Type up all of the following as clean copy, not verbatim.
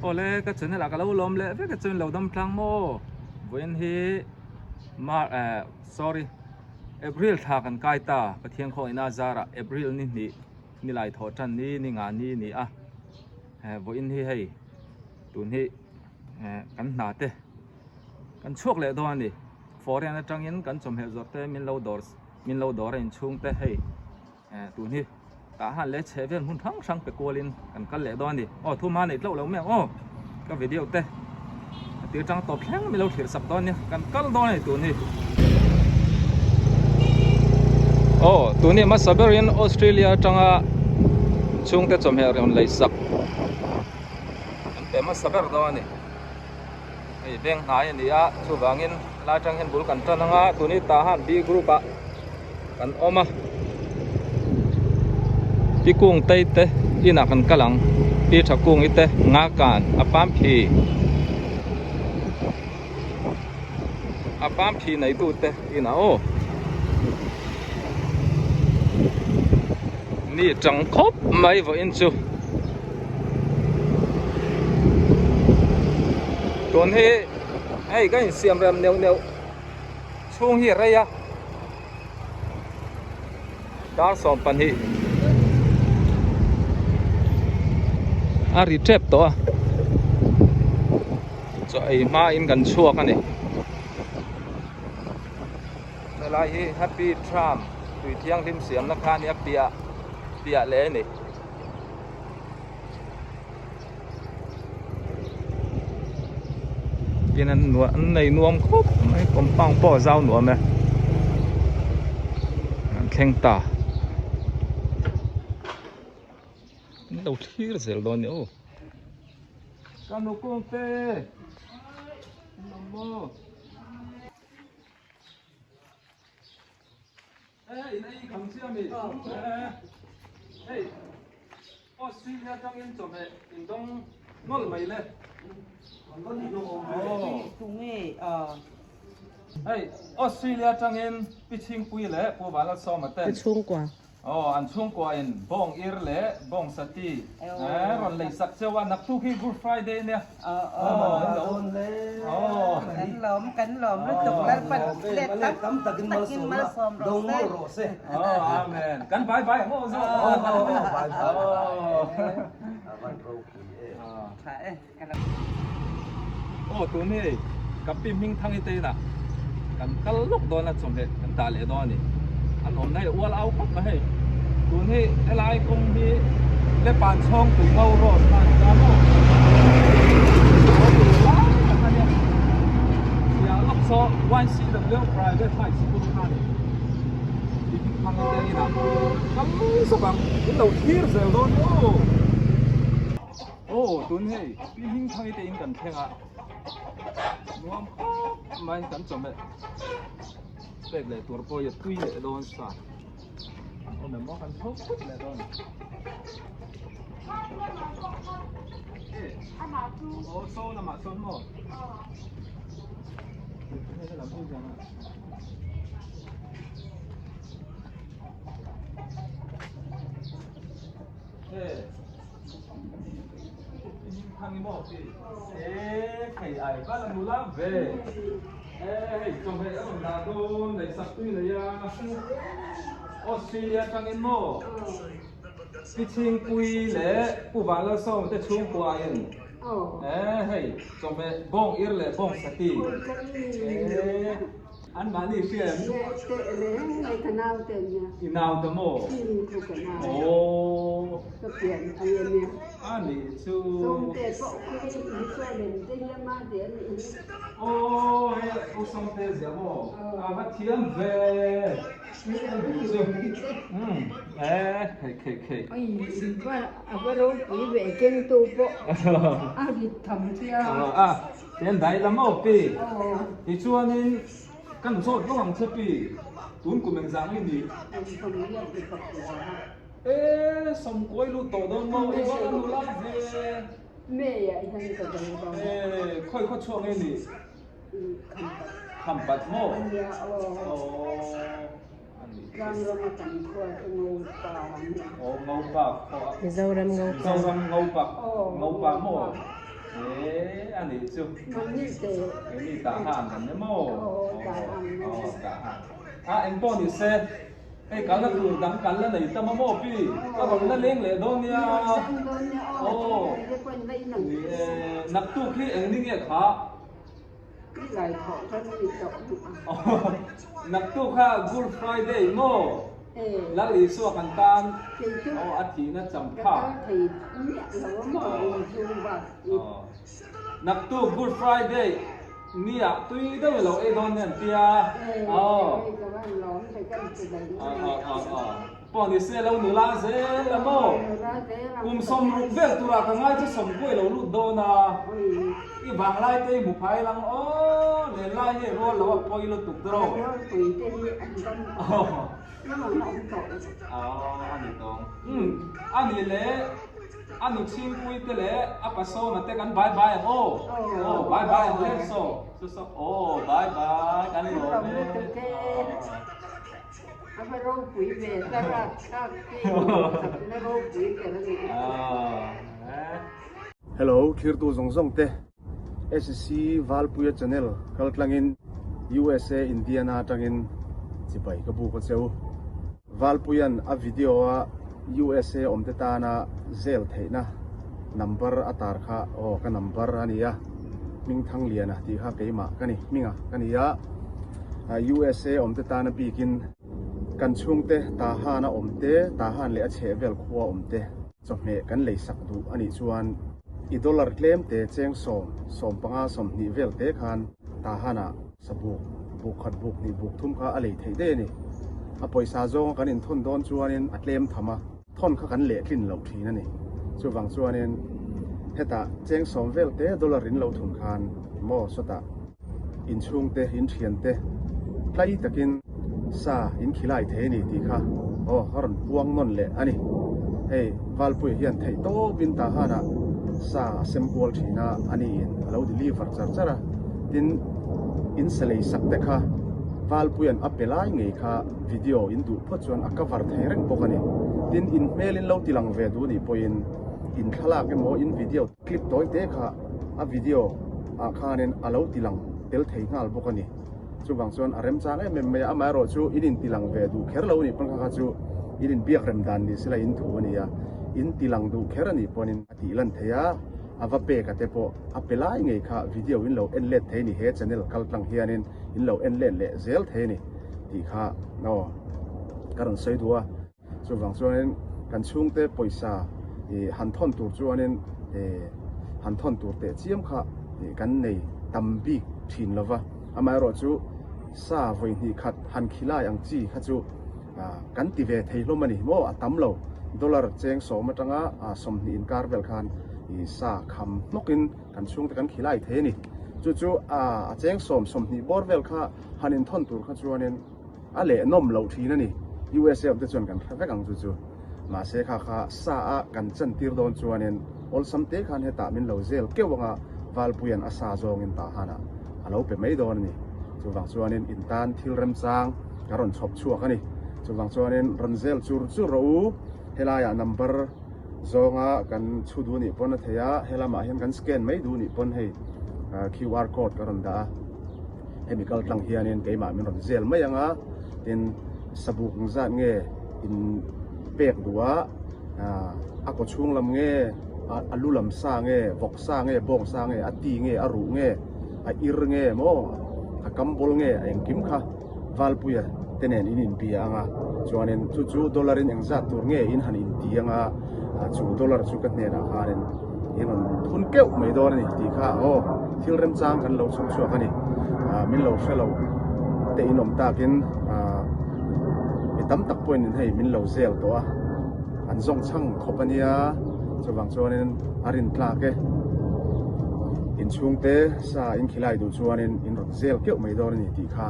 Awle ka channel ah ka lo lawm leh vek a chuan lo dam tlang maw vawiin hi Mar eh sorry April thla kan kai ta Pathian khawngin a zarah April ni hnih ni lai thawh tan ni ni nga ni ni a eh vawiin hi hei tun hi eh kan hna te kan chhuak leh dawn a ni foreign atangin kan chawhmeh zawrh te min lo dawr min lo dawr a inchhung te hei. Eh tun hi tah han leh chheh vel hmun hrang hrang pe kualin kan kal leh dawn a ni. Aw thuma neih tloh lo mai ang aw ka video te a tir tang tawp thleng milo thlir sak dawn nia kan kal dawn a ni tun hi. Aw tun hi hmasa berin Australia atanga chhungte chawhmeh rawn lei sak kan pe hmasa ber dawn a ni. Hei veng hnai a ni a chuvangin helai atang hian bul kan tan ang a tuni tah han B group ah kan awm a pi kung tei te inah kan kal ang pi tha kung i te nga kan a pam phi a pam phi nei tu te inah aw ni tang khawp mai vawiin chu. Tun hi hei ka insiam rem neuh neuh chhung hi a rei a dar 12 a ri tep tawh a chaw ei hma in kan chhuak a ni helai hi happy tram tui thianghlim siamna kha a nia piah piah leh a ni. Tin an nuam an nei nuam khawp mai compound pawh a zau nuam e an thleng ta an lo thlir zel dawn a ni aw ka nu kung te an awm maw. Hei Australia atangin Pi Chhingpui leh Pu Vanlalsawma ten Chhungkua. Aw an chhungkua in bawng ir leh bawng sati rawn lei sak cheu a naktuk hi Good Friday nia. Kan lawm kan lawm lutuk Lalpan let tam takin malsawm rawh se. Amen. Kan bye bye ang aw zo. Bye bye. Avan ropui e. Tha e. Aw tun hi ka pi hming thang hi te inah kan kal lawk dawn a chawhmeh kan dah leh dawn a ni. An awmna hi ual au khawp mai hei. Tun hi helai kawng hi Lepan chhawng tui ngo road kha a ni ta maw? Aw tui lai tak a nia. Piah lawk saw YCW Private High School kha a ni. Pi hming thang hi te inah kal zawk ang. In lo thlir zel dawn maw? Aw tun hei pi hming thang hi te in kan thleng a nuam khawp mai kan chawhmeh pek leh tur pawh hi a tui leh dawn sa awm em maw kan tho phut leh dawn aw saw lamah sawn maw hei lam hi hian a Pichhingpui leh Pu Vanlalsawma te chhungkua in hei chawhmeh bawng ir leh bawng sati An mahni hria em? Teh reng mai ka nau te nia. I nau ta maw? Chhing khu ka nau. Aww. Ka pian pui a nia. A nih chu. Sawmte pawh khi hi saw lem te hi a ma te a nih hi. Aww hei u Sawmte zia maw? A va thiam ve. A nih chu. Umm eh hei khei khei. Oi a va ropui ve kengtu pawh a rit tham sia. A. Tian dai la maw pi? Tichuanin kan zawt vak ang che pi, tun kum engzah nge ni? E sawmkuai lut tawh dawn maw? I va la nula ve. E khawi khaw chhuak nge ni? Khampat maw? Aw Ngopa khua. Mizoram Ngopa. Mizoram Ngopa. Ngopa maw? E a nih chu. Nangni te. Keini tah han kan ni maw? Aw tah han. Aw tah han. A eng pawh ni se hei kalna tur dang kan la nei tam a maw pi? Ka rawn la leng leh dawn nia. Leng dawn nia aw. Ni e naktuk hi eng ni nge kha? I lai thawh khan mi tawh ang a. Naktuk kha Good Friday maw? Lal Isua kan tan aw a thihna cham Ka kha. kal thei miah lo a maw inchhung bak i. Naktuk Good Friday nia tui deuh i lo ei dawn nen tia. Aw. Ka van lawm thei ka inti daih mai. Pawh ni se lo nula zel a maw? Kum 60 vel turah ka ngai chu sawmkuai lo lut dawn a, i vanglai te i hmu phai lang aw, lenlai hi rual lo a pawi lutuk dawr aw. Aw a ni tawng. Umm a ni le a nu chhingpui te leh a pasawma te kan bye bye ang aw. Aw bye bye ang le saw saw saw aw bye bye kan lawm e. A va ropui ve ta rapthlak te chakna ropui ber a ni. Hello thirtu zawng zawng te SC Valpuia channel kal tlangin USA Indiana atangin chibai ka buk a cheu. Valpuian a video a USA awm te tana zel theihna number a tar kha aw ka number a nia Hmingthangliana tih kha keimah ka ni hminga ka ni a. USA awm te tana bikin kan chhungte Tahan a awm te, Tahan leh a chhehvel khua awm te chawhmeh kan lei sak duh a nih chuan i dollar tlem te cheng sawm, 15, 20 vel te khan Tahan ah sabuk, buk khat buk hnih buk thum kha a lei theih daih a ni. A pawisa zawnga kan inthawn dawn chuanin a tlem tham a, thawn kha kan lehtlin loh thin a ni. Chuvang chuanin hetah cheng sawm vel te dollar in lo thun khan maw sawtah inchhungte, inthiante tlai takin sa in khilai thei a ni tih kha aw a rawn puang nawn leh a ni. Hei Valpuia hian theih tawpin Tahanah sa a sem kual thin a, a niin a lo deliver char char a. Tin, in sa lei sak te kha Valpuia'n a pe lai ngei kha video in duh phawt chuan a cover thei reng bawk a ni. Tin, in hmel in lo tilang ve duh nih pawhin in thlalak emaw in video Clip tawi te kha a video ah khanin a lo ti lang tel thei nghal bawk a ni. Chuvang chuan a remchang em em mai a, amaherawh chu in inti lang ve duh kher lo a nih pawn kha kha chu in inbiak rem dan ni sela in thu a ni a, in ti lang duh kher a nih pawnin a tih lan thei a, a va pek a te pawh a pe lai ngei kha video in lo en let thei a ni, he channel kal tlang hianin in lo en let leh zel thei a ni tih kha aw ka rawn sawi duh a. Chuvang chuanin kan chhungte pawisa ih han thawn tur chuanin ih han thawn tur teh chiam kha ih kan nei tam bik thin lo va. Amaherawh chu sa vawi hnih khat han khilai ang chi kha chu ah kan ti ve thei hlawm a ni maw a tam lo. Dollar cheng sawm atanga ah 20 inkar vel khan ih sa kham hnawkin kan chhungte kan khilai thei a ni. Chu chu ah a cheng sawm 20 bawr vel kha han inthawn tur kha chuanin A leh nawm loh thin a ni. USA awm te chuan kan hre vek ang chu chu. Mahse kha kha sa a kan chan tir dawn chuanin awlsam te khan hetah min lo zel keuh anga Valpuia'n a sa zawngin tah hanah a lo pe mai dawn a ni. Chuvang chuanin in tan thil remchang ka rawn chhawp chhuak a ni. Chuvang chuanin rawn zel chur chur rawh u. Helaiah number zawnga kan chhu duh nih pawn a thei a, helamah hian kan scan mai duh nih pawn hei QR code ka rawn dah a. Hemi kal tlang hianin keimah min rawn zel mai ang a, tin sabuk ang zat nge in pek duh a, a kaw chhung lam nge, a lu lam sa nge, vawk sa nge, bawng sa nge, a ti nge, a ruh nge, a ir nge maw, a kam bawl nge, a engkim kha Valpuia te nen in inbia ang a, chuanin chu chu dollar in engzat tur nge in han inti ang a, chu dollar chu ka hnenah khanin in rawn thun keuh mai dawn a ni tih kha aw thil remchang kan lo chhawp chhuak a ni. Min lo hre lo te in awm takin mi tam tak pawhin in hei min lo zel tawh a, an zawng chhang khawp a nia, chuvang chuanin a rin tlak e. Inchhungte sa in khilai duh chuanin in rawn zel keuh mai dawn a ni tih kha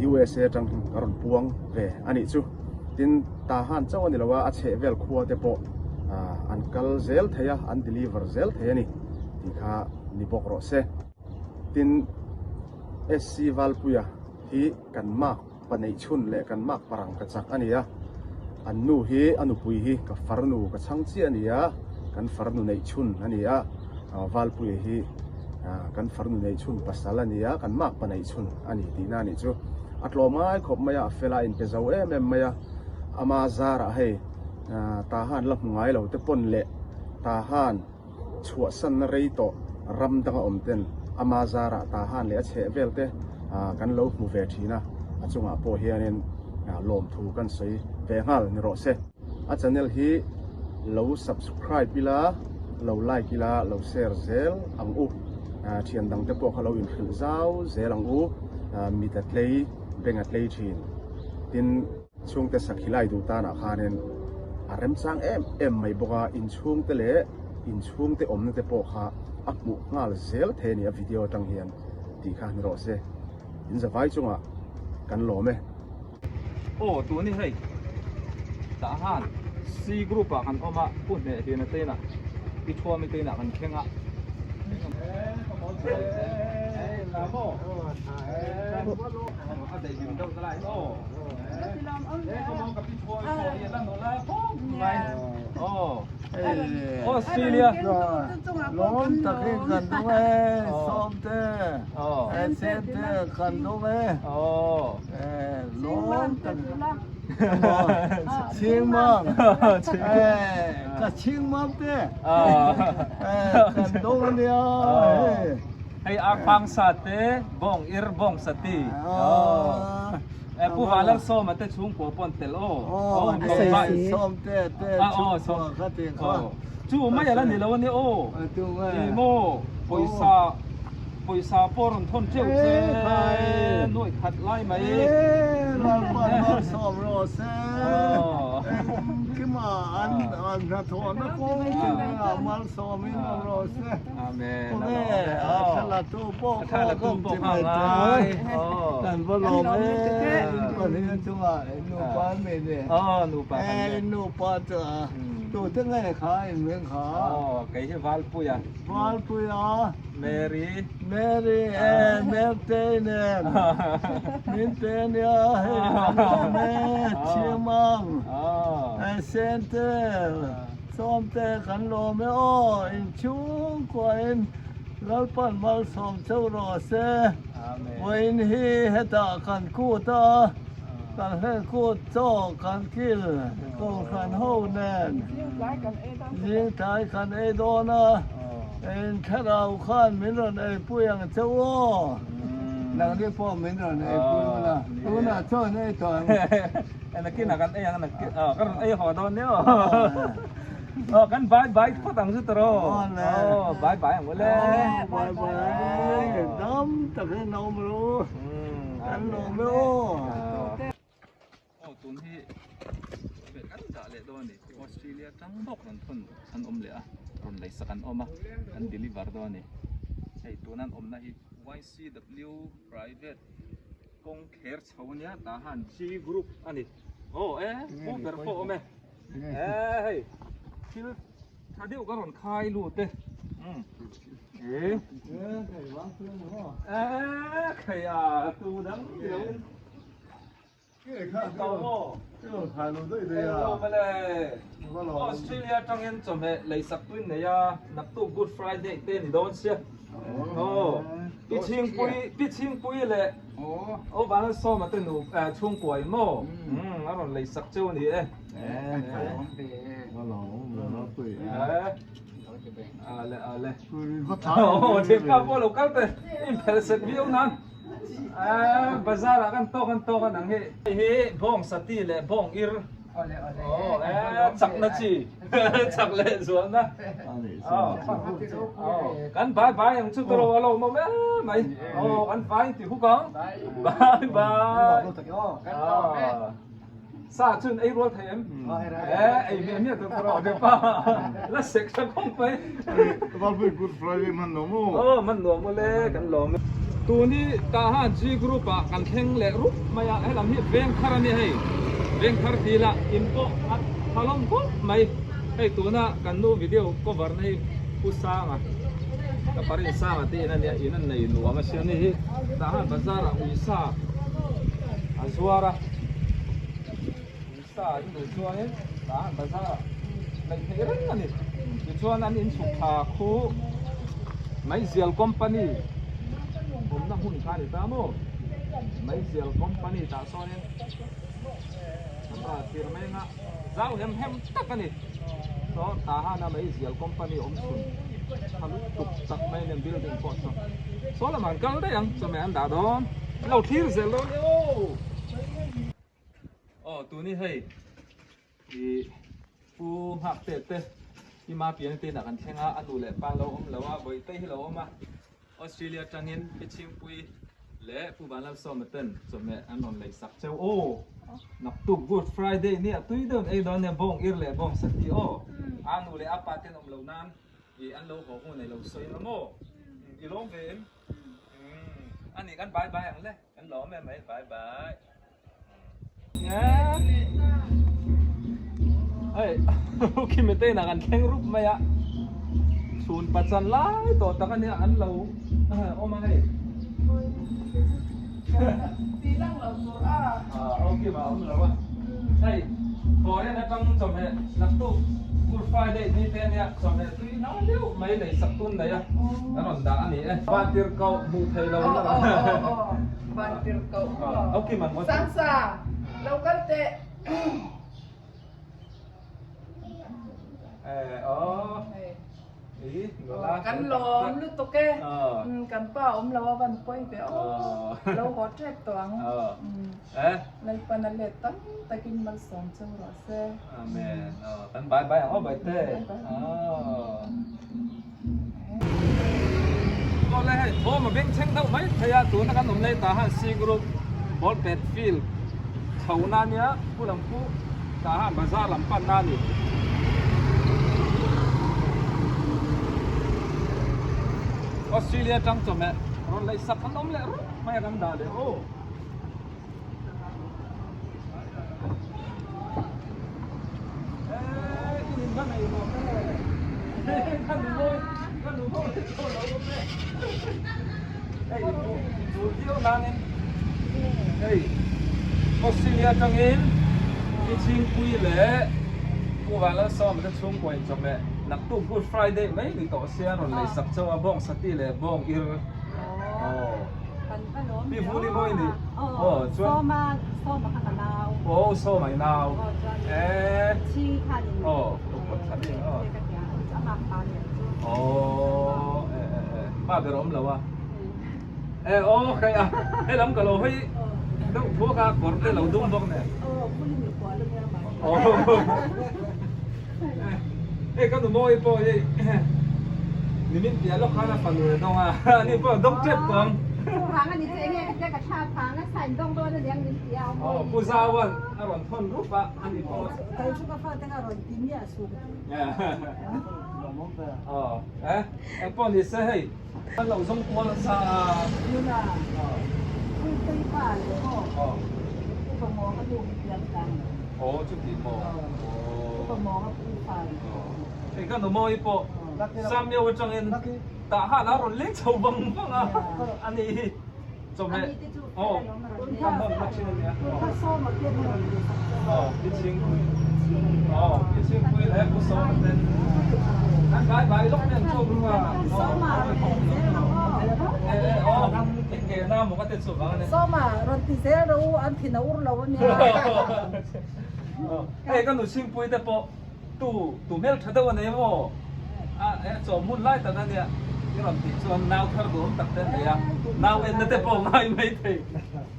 USA atang ka rawn puang ve a nih chu. Tin, Tahan chauh a ni lo a, a chheh vel khua te pawh an kal zel thei a, an deliver zel thei a ni tih kha ni bawk rawh se. Tin, SC Valpuia hi kan mark pa neih chhun leh kan mark parang ka chak a ni a, an nu hi a nupui hi ka farnu ka chhang chiah a ni a, kan farnu neih chhun a ni a. Valpuia hi kan farnu neih chhun pasal a ni a, kan makpa neih chhun a ni tihna a nih chu. A tlawm ngai khawp mai a, a fel a, a inpe zo em em mai a. Ama zarah hei Tahan la hmu ngai lo te pawn leh Tahan chhuahsanna rei tawh ram danga awm ten ama zarah Tahan leh a chheh vel te kan lo hmu ve thin a, a chungah pawh hianin lawmthu kan sawi ve nghal ni rawh se. A channel hi lo subscribe ila, lo like ila, lo share zel ang u. Thian dang te pawh kha lo inhrilh zau zel ang u. Mit a tlei, beng a tlei thin. Tin, chhungte sakhi lai duh tanah khanin a remchang em em mai bawk a, inchhungte leh inchhungte awmna te pawh kha a hmuh nghal zel thei a ni a video atang hian tih kha ni rawh se. In zavai chungah kan lawm e. Aw tun hi hei tah han C group ah kan awm a pu hneh hlin a teinah pi thuami teinah kan thleng a. Australia Lawm takin kan dawng e Sawmte Sente kan dawng e. Lawm takin Chhingmang ka chhingmang te kan dawng ania hei. Hei arpang sa te bawng ir bawng sa ti Pu Vanlalsawma te chhungkua pawh an tel aw. Sawmte te chhungkua kha ti kha. Chu mai ala ni lo ania aw. Ti maw pawisa Pawisa pawh rawn thawn teuh che nuaih khat lai mai. Ee Lalpan malsawm rawh se. Engkima an hnathawhna kawng chinah malsawmin awm rawh se. Amen. Khawnge a thlalatu pawh kha ka awm chi mai te. Kan va lawm em Pathian chungah nupa an nei ni. Ee nupa chu tute nge kha in hming kha? Kei hi Valpuia. Valpuia. Mary. Mary e Mertei nen min pe nia hei kan lawm e Chhimang e Sente Sawmte kan lawm e aw inchhungkua in Lalpan malsawm cheu rawh se vawiin hi hetah kan kut a kan hlen kut chaw kan kil kohhran ho nen zingtlai kan ei dawn a. In thlarau khan min rawn eipui ang che u aw. Nangni pawh min rawn eipui u la. Tunah chuan ei tawh ang. Nakinah kan ei ang nakin aw ka rawn ei haw dawn nia aw. Aw kan bye bye phawt ang chu tawh aw. Aw bye bye ang ule. Bye bye. Dam takin awm ru. Kan lawm e aw. Aw tun hi hmeh kan dah leh dawn a ni Australia tang bawk rawn thawn an awm leh a rawn lei sak an awm a an deliver dawn a ni hei tuna an awmna hi YCW private kawng kher chho ania tah han G group a ni aw e pu ber pawh a awm e e hei thil tha deuh ka rawn khai lut e umm e e khai a tu dang ni lo in. Australia atangin chawhmeh leisak tuin nei a, naktuk Good Friday te ni dawn sia. Aw, Pi Chhingpui, Pi Chhingpui leh Aw Vanlalsawma te nu chhungkua in maw? Umm, a rawn leisak cheu a ni e. Ale, ale. Aw, thianpa pawh lo kal teh, inphelh sek viau nan. Bazar ah kan tawk an tawk a nang hi. Hei hi bawng sati leh bawng ir aw e chak na chi chak leh zual na aw kan bai bai ang chu tawh a lo awm em mai aw kan vai ti huk ang bye bye Sa chun ei rual thei em? Eh, ei miah miah tur pawh rawh pa. La sek tha khawp mai. Valpui Good Friday hman nuam u. Aw, hman nuam u le, kan lawm e. Tun hi tah han G group ah kan thleng leh rup mai a, helam hi veng thar a ni hei. Veng thar ti lah in pawh a tha lawm khawp mai. Hei tuna kan nu video cover na hi Pu Sanga, ka parin Sanga te in a nia, in an nei nuam a sia ni hi. Tah han bazar ah uisa a zuar a. Uisa in duh chuanin tah han bazar ah neih theih reng a ni. Tichuan an inchhuk thla khu Meizial company awmna hmun kha a ni ta maw? Meizial company tah sawnin an ral thlir meng a, zau hem hem tak a ni. Saw tah hana meizial company awm chhun tha lutuk tak mai nen building pawh saw saw lamah an kal daih ang chawhmeh an dah dawn an lo thlir zel dawn e aw. Aw tuni hei. Ih Pu Nghakte te i ma pian te inah kan thleng a, a nu leh pa lo awm lo a, Bawihte hi lo awm a, Australia atangin Pi Chhingpui leh Pu Vanlalsawma ten chawhmeh an rawn lei sak cheu aw. Naktuk Good Friday ni a tui deuh an ei dawn nia bawng ir leh bawng sati aw. A nu leh a pa ten awm lo nan ih an lo haw hmun ei lo sawi emaw maw? I lawm ve em? A nih kan bye bye ang le. Kan lawm em mai bye bye. Hei khi mi te inah kan thleng rup mai a chhun pachan lai tawh tak ania an lo awm a hei. Ok ma awm lo a hei foreign atang chawhmeh naktuk Good Friday ni te ania chawhmeh tui nau deuh mai lei sak tun nei a an rawn dah a ni e. Van tir koh hmuh thei lo na Van tir koh Ok man maw Sangsa lo kal teh. Kan lawm lutuk e, kan pa awm lo a van pawi ve aw, lo haw tep tawh ang, Lalpan a let tam takin malsawm cheu rawh se. Amen. Kan bye bye ang aw Baite. Awle hei thawm a beng thleng deuh mai thei a, tuna kan awm lai tah han C group ball pet field chho na nia pu lam pu tah han bazar lam pan na a ni. Australia tang chawhmeh rawn laih sak an awm leh rup mai a kan dah leh aw. Australia atangin i chhingpui leh Pu Vanlalsawma te chhungkua in chawhmeh naktuk Good Friday mai ni tawh sia rawn lei sak chauh a bawng sati leh bawng ir. Pi Vuli maw i nih? Aw chuan Sawma Sawma kha ka nau. Aw Sawma i nau. Aw chuan Eh. Chhing khan in. Aw ka pawt thla ding aw. Ka tia a mak pa lian chu. Aw eh eh eh pa ber awm lo a. Eh aw hei a hei lam ka lo hawi deuh thuak a kawr te lo dum bawk nen. Aw puli mi kual a nia mai. Aw. Hei ka nu mawi pawh hi nimin piah lawk khan a fanu a dawng a, ani pawh a dawng tep tawh ang. Chuvang a ni chu enge ka tia ka thla phang a sign dawng dawn a niang min ti a. Aw Pu Zauan a rawn thawn rup a ani pawh. Kei chu ka fate kha rawn ti miah suh. Aw eh engpawh ni se hei an lo zawng kual nasa a. Nuna Puitei pa leh aw Upa Mawnga nu hi piang tlang lo. Aw chuti maw. Upa Mawnga pu fa ni. Hei ka nu mawi pawh Samuel atangin tah han a rawn leng chho vang vang a a ni hi chawhmeh aw kan hawn na thin a nia. Aw pi Chhingpui aw pi Chhingpui leh Pu Sawma te an bai bai lawk mai an chawk ru a aw eh aw eng ke na maw ka ti chu vang a ni. Sawma rawn ti zel rawh u an thin a ur lo a nia. Hei ka nu Chhingpui te pawh Tu tu hmel tha deuh a nei maw? A e chawm hun lai tak a nia i rawn tih chuan nau thar duhawm tak te an nei a, nau enna te pawh ngai mai thei.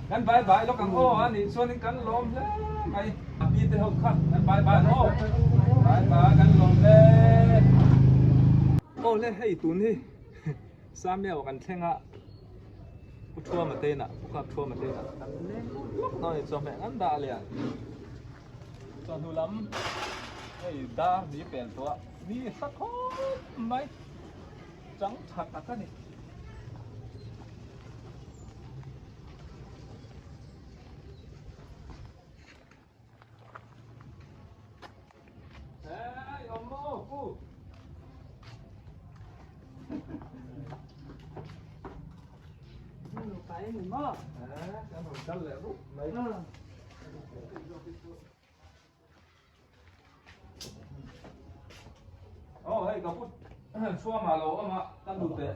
Kan bai bai lawk ang aw a nih chuanin kan lawm hle mai. A pi te ho kha kan bai bai ang aw. Bai bai kan lawm hle. Aw le hei tun hi Samuel kan thleng a Pu Thuama te inah Pu Kap Thuama te inah kan leng lawk dawn a ni chawhmeh an dah leh a. Chawhnu lam hei dar ni pel tawh a mi hla khawp mai chang tha tak a ni. Hey, awm maw pu. Nu pa em maw? Eh, kan rawn kal leh rup mai. Aw hei ka pu chhuama lo awm a ka nu teh.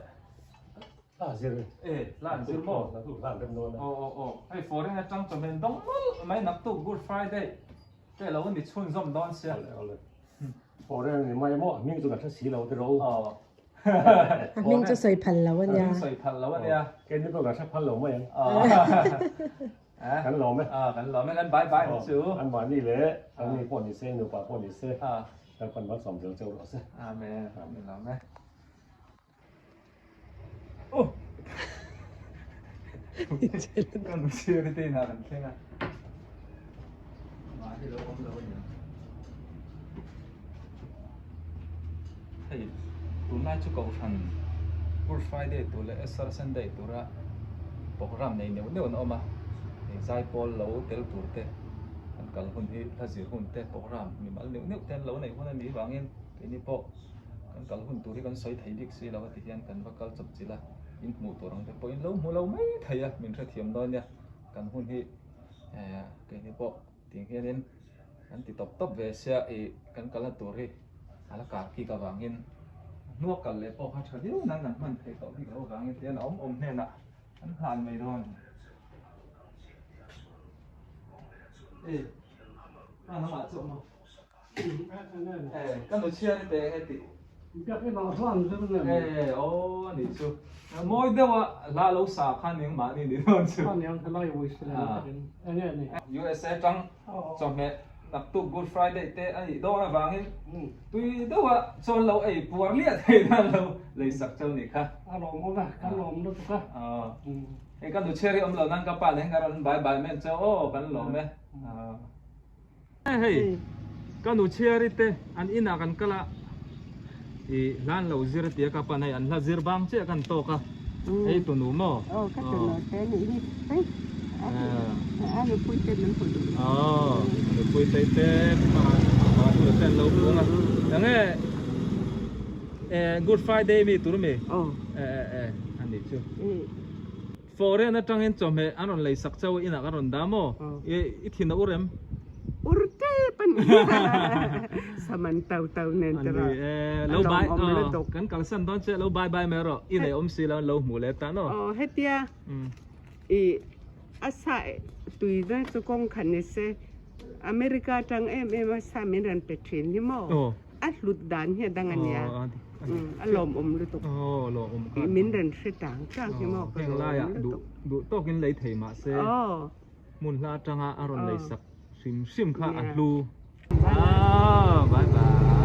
Hla zir. E, hla an zir maw? Naktuk hla an rem dawn a. Aw aw aw, hei foreign atang chawhmeh dawng mawlh mai naktuk Good Friday te lo ni chhunzawm dawn sia. Awle awle. Foreign ni mai maw, hming chu ka hre si lo te ro. Aw. A hming chu sawi phal lo a nia. A hming sawi phal lo a nia. Keini pawh kan hre phal lo mai ang. Aw. Kan lawm e. Aw, kan lawm e, kan bye bye ang chu. An mahni leh an ni pawh ni se, nupa pawh ni se, Lalpan malsawm zel cheu rawh se. Amen. Kan lawm e. Oh! Kan sir te inah kan thleng a. Mahni lo awm lo a ni ang. Hei, tunlai chu Kohhran Good Friday tur leh Easter Sunday tura program nei neuh neuh an awm a. Hei zaipawl lo tel tur te an kal hun hi hla zir hun te program mimal neuh neuh te an lo neih hun a nih vangin keini pawh Kan kal hun tur hi kan sawi thei bik si lo a ti hian kan va kal chawp chilh a, in hmuh tur ang te pawh in lo hmu lo mai thei a, min hrethiam dawn nia, kan hun hi eh keini pawh tiang hianin kan ti tawp tawp ve sia ih kan kalna tur hi a la kar kik avangin hnua kal leh pawh kha tha viau nan kan hman theih tawh bik loh avangin tihian a awm awm hnenah kan hlan mai dawn. Ei, a hnamah chu awm a. Ka nu chhiar i teh enge tih. E aw a nih chu. Mawi deuh a hla lo sa kha ning mahni ni dawn chu. USA tang chawhmeh naktuk Good Friday te a nih dawn avangin tui deuh a chawn lo ei puar liah thei nan lo lei sak cheu nih kha. A lawm awm a, ka lawm lutuk a. Hei ka nu chhiar hi awm lo nan ka pa nen ka rawn bye bye men cheu aw kan lawm e. Hei ka nu chhiari te an inah kan kal a i hla an lo zir a tia ka pan hei an hla zir bang chiah kan tawk a hei tunu maw aw ka tunu te nih hi hei a nupui te min hmu duh aw nupui te te pa tu te an lo hmu a enge Good Friday mi tur mi aw e e ani chu Foreign atangin chawhmeh an rawn lei sak chauh a inah kan rawn dah maw? I thin a ur em? Ur tep a ni. Saman tau tau nen te rawh. Ani e, lo bye aw kan kalsan dawn che lo bye bye mai rawh i nei awm si lo an lo hmuh leh ta naw. Aw hetia i a sa tui na chu kawng khat ni se America atang em em a sa min rawn pe thin hi maw? A hlut dan hi a dang a nia. A lawmawm lutuk. Aw lawmawm kha. Min rawn hre tang tang hi maw ka lawm lutuk. Duh tawkin lei thei mah se hmun hla atanga a rawn lei sak hrim hrim kha a hlu. Aw bye bye.